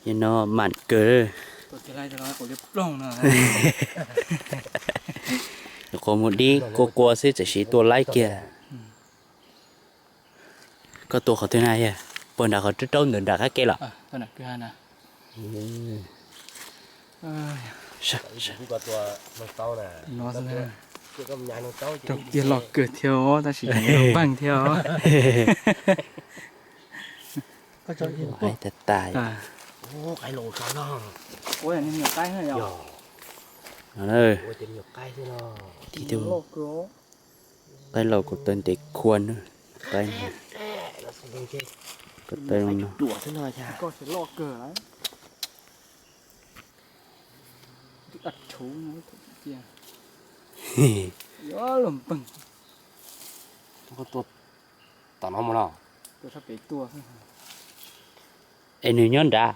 Yog no mam kawg. Nyuam qhuav mus dib quaj quaj xwb txawm siv tua laib kiag. Koj tua qhov twg na yog? Puag nram qhov raub raub ntawm nram qab ke los? Raug tiag loj kawg thiab os, tab sis npaj thiab os. Hais tas tas. Qaib laus kuv taw ntev khua na. Qaib, kuv taw no. Es nws nyob nrad,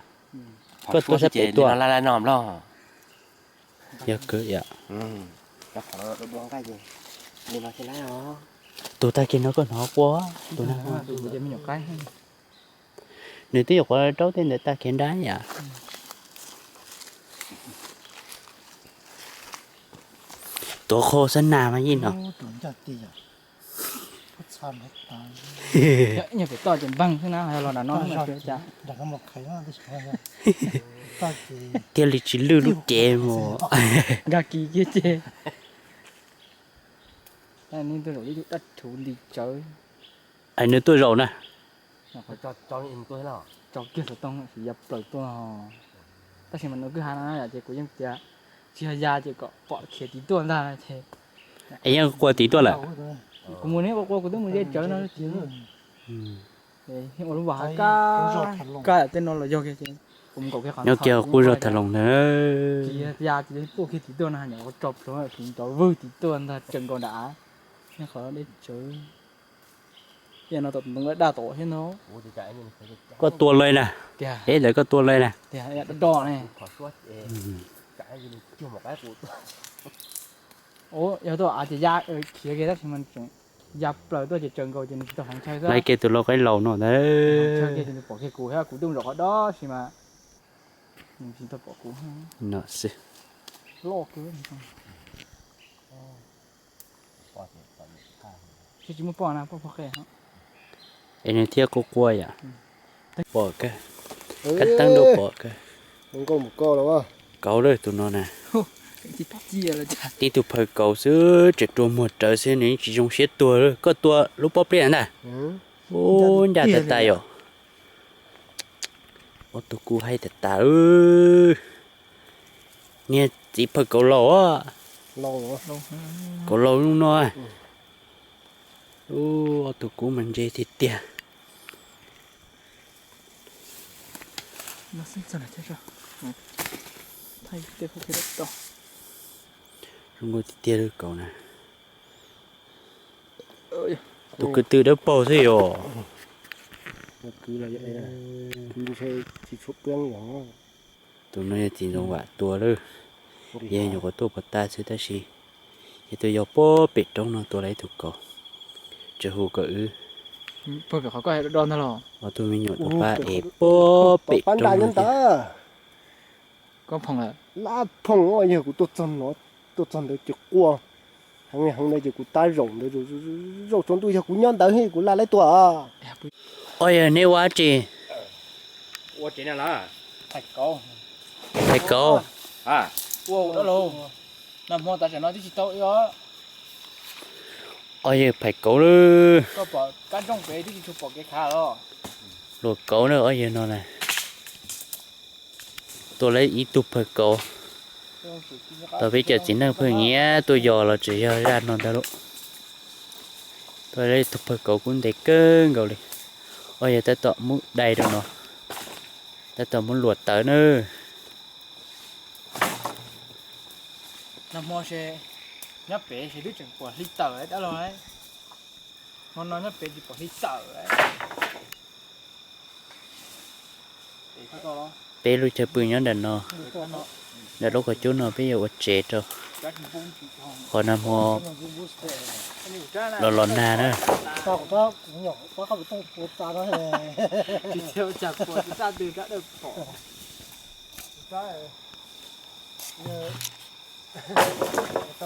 koj tuaj sab pem tuaj. Yog kawg yom. Tus tag kis no koj hnov quaj tus na. Nws twb nyuam qhuav raub tej ntawd tag kev nrab yom. Tuav qhau xab nas mas yeej no. Nyuag pem toj ces npaj xwb na, los nram no. Thiaj li tsis lwj lub cev mus. Nkag kis kiag ces. Tab sis tuaj zaum ib tug dab rhuv nti tsawv. Es nws tuaj zaum na. Tso kiag xov tooj tsis ya plaws tuaj. Tab sis mas nws kwj ha no yom, ces kuv yeej tias tsis yog ya ces kom pom khiav tim tuaj ntag ces. Es yeej quaj tim tuaj lawm. Kuv mus neb ua qua kuv twb mus ze tsawv no ces yeej ua lub vas hav kab kab tej no los yog kiag ces kuv mus nkaum kiag qhov no kiag quj zog thaj loos ntag. Tsis yog ya ces tuaj kiag tim tuaj no, nyuam qhuav tso plhuav kuv nrov vwg tim tuaj ntag, tsaws nkaus nram av, nyob qhov deb tsawv. Tiaj no tom ntoo daj daj tom thiab no. Koj tua lawm na. Tiag. Es lawv koj tua lawm na. Tiag, do do ne. Ua yog tuaj av ces ya khiav kiag tab sis mas tseem ya plaws tuaj ces tsaws nkaus ces nws tsis tau hloov chaw xwb. Laiv kiag tus lau qaib laus no ntag. Hloov chaw kiag ces nws pom kiag kuv thiab, kuv twb mus zaum qhov do sis mas nws tsis tau pom kuv. No xwb. Loj kawg. Tsis muaj poj na, poj pog qe. Es nws thiaj quaj quaj yom. Pom kawg. Kab teeb rau pom kawg. Kauv lawm tus no na. Tib tug phawj kauv xwb tseem rua muag rawv xwb nws tsis zoo siab tuag li. Koj tua lub pob pliaj ntag. Ub, ncaj tas tas yom. Ob tug kub haib tas tas. Niag txiv phawj kauv laus, kauv laus lub no. Ub, ob tug kub mas ntse tiag tiag. Zoo nkauj tiag tiag li kauv na. Tus kwv tw dawb paug xwb yom. Tus no yog txiv ntxoov vam tua lawm. Yog nyuam qhuav tuaj puag ta xwb tab sis yog tuaj yog puag pem roob no tua lawm ib tug kauv. Tseem hu kom wb, ob tug me nyuam tus pab es puag pem roob no thiab. Lab phoom, yog kuv tuaj txog ntawd ces quaj heev heev ntawd ces kuv tab zaum ntawd, zaum tsaus ntuj yog kuv nyob ntawd kuv laj laib tuaj. Ua yog neb ua dab tsi? Phais kauv. Ua hmo tas tam no twb tsis tau os. Ua yog phais kauv lawm. Luam kauv na, ua yog no na. Tua lawm ib tug phawj kauv. Tau peb cov txiv neej pheej nyiam tuaj yos los tseem yog zaj no ntag lauj. Tua lawm ib tug phawj kauv kub ntev kawg nkaus li. Ua yog tab tom muab dai rau no, tab tom muab luam tawv na. Nag hmo ces nyob pem ces twb tseem pom hli tawm dab laug. Hmo no nyob pem tsis pom hli tawm. Peb lub chaw pw nyob nram no, nram lub qhov cub no peb yuav ua tsev rau. Qhov nag hmo los los nag na. Tsis tau cas kuv tsis tau twg rab dawb pom. Tau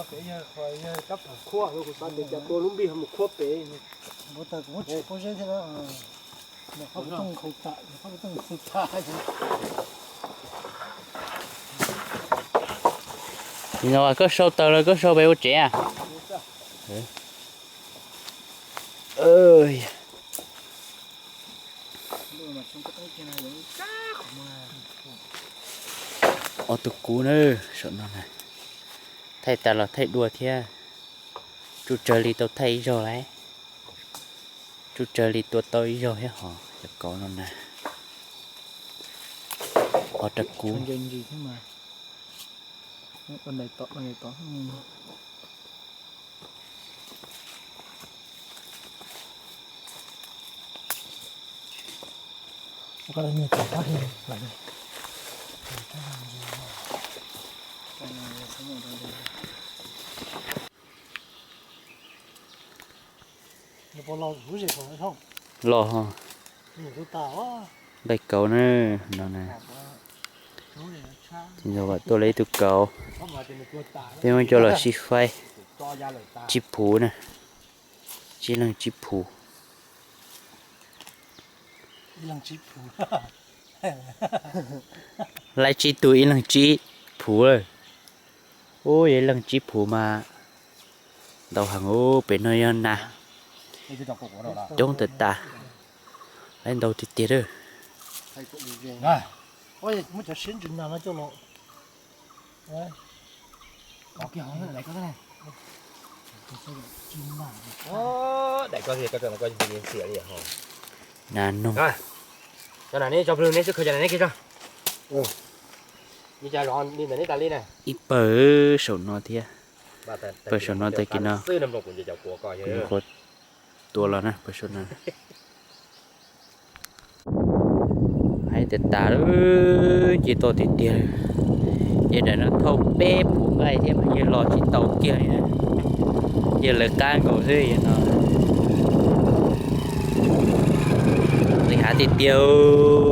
pem yawg qhov yawg kab pam khuaj, kuv xav tias cas tua lub npij ho mus khuab pem. Npau taws kuv muab tsis pob zeb thiab na. Nyuam qhuav kuv tooj nkhaus tas, nyuam qhuav kuv tooj nkhaus tas. Nim no koj sau taws los koj sau pem ua tsev a? Ob tug kub na, saum no na. Thaij tas los thaij dua thiab. Tsuj Tsawg li tau thaij ib zaug lawm. Tsuj Tsawg li tua tau ib zaug thiab hos cov kauv no na. Ob rab kub. Los ho. Nqaij kauv na, no na. Tsis ntau vam tuaj lawm ib tug kauv. Peb muab coj los sib faib. Tsib phuv na. Tsib leeg tsib phuv. Laib tsib tug ib leeg tsib phuv lawm. Ub, yog ib leeg tsib phuv mas ntau heev ub, pem no yog nas coob tas tas. Laib ntau tiag tiag lawm. Nas noog. Ib pawg saum no thiab. Pawg saum no tas kis no kuv nyuam qhuav tua los na, pawg saum no. Hais tias tas lawm, ci toj tiag tiag. Ces daim no thauj peb phuv nqaij thiab mas yeej los tsis tau kiag li na. Yeej lawv qab nkaus xwb no. Nqis hav tiag tiag.